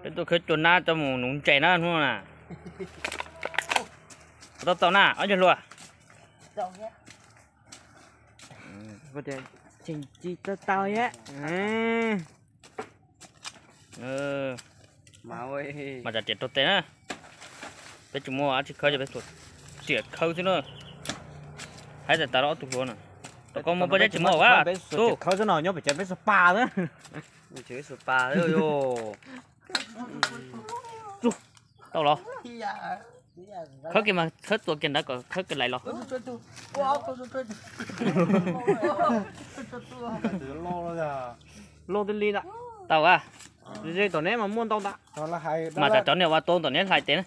Peb tuaj khawb cua nab coj mus nuv ntses na hnub no na. Tau tau na ob nyuag hluas. Tsis tau tau thiab. Mas tsa riam rau tes na. Peb tsis muaj dab tsi khawb, peb riam khawb xwb na. Haib tas tas ob tug hluas na. Tom koj muaj pob zeb tsis muaj a. Khawb xwb no nyob pem cov peb xo pa na. Tau los. Khawb kiag mas khawb tuam kiag ntawd kom khawb kiag lais los. Loj tiag li ntag. Tau a. Ze tom neb mas muaj ntau ntag. Mas tsam cov niag ua tau tom neb hlais tes na.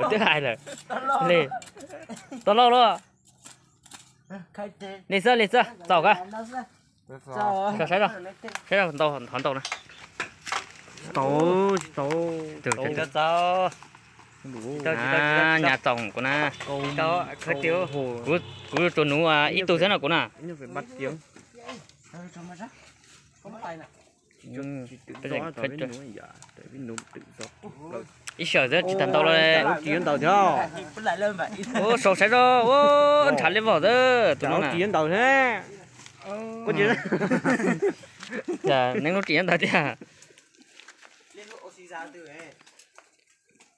Kuv twb hais lawm. Li, tau loj luaj. Li xwb, li xwb, txaus koj. Saib, saib ntau, thov ntau na. Tsis tau, tsis tau. Nyab txaus kuv na. Kuv tsuas nuv ib tug xwb no kuv na. Ib sawm xwb tsis tag ntau los. Ua sau saib zoj, nrhav li vog xwb tus no na. Neb lub ris nyob ntawd tiag.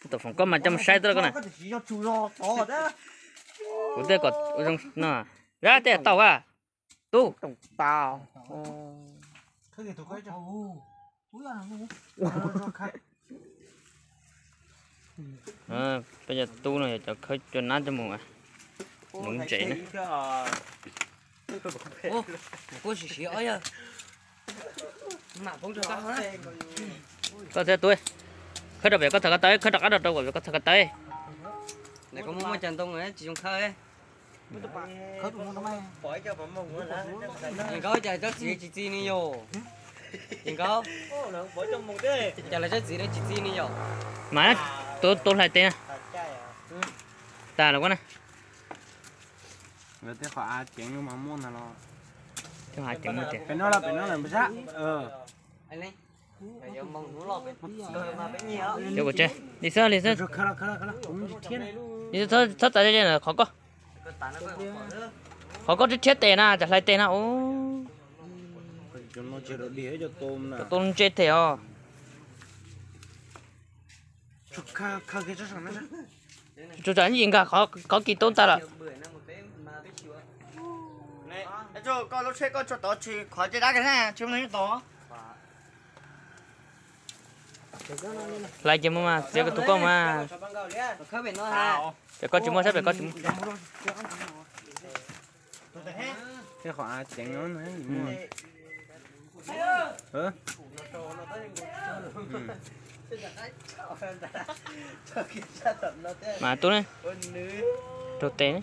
Tom foom koj mas coj mus saib xwb koj na. Kuv twb kom zoo no. Zab tej tau a. Tub. Peb cov tub no yog cov khawb cua nab coj mus nuv ntses na. Koj thiab tub, khawb rau pem koj txhais ko taw, khawb rov qab rau pem koj txhais ko taw. Ces nkauj cas tsob txiv tsis txi ni yom? Ces nkauj, cas lawv tsob txiv no tsis txi ni yom? Mas tus hlais tes na. Tas los na. Tej qhov av ceev no mas muaj ntag los. Tej qhov av ceev muaj tiag. Pem no los pem no lawm npawg Sab. Cov kuv tsev li xwb li xwb. Li xwb txhob txav qhov koj. Qhov koj rhiab rhiab tes na, tsam hlais tes na. Tus ntse them os. Tsuas tsam yim nkag qhov kis tub ntag lawm. Koj lub tsheb koj tso tod tsis qhov caj dab kiag na, tsis muaj neeg nyob tod. Hlais ces mus mas, txiav tus koj mas. Pem koj tsis muaj saib, pem koj tsis muaj. Tej qhov av ceev no. Mas tub ne, rau tes ne.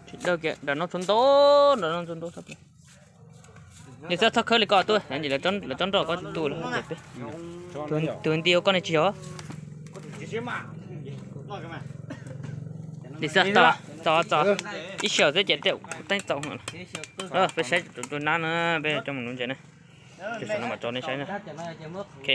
Tsis dawj kiag, nram no tshuav ntau, nram no tshuav ntau. Li xwb txhob khawb li ko tub, lawv tsob nroj koj tsis tu lawm ces peb. Tus nti ua koj ne tsis yog. Li xwb txaus, txaus, ib sij hawm xwb ces tej teeb txaus. Peb saib tus nab na, peb coj mus nuv ntses na. Ces saum no mam tso nej saib na. Ok.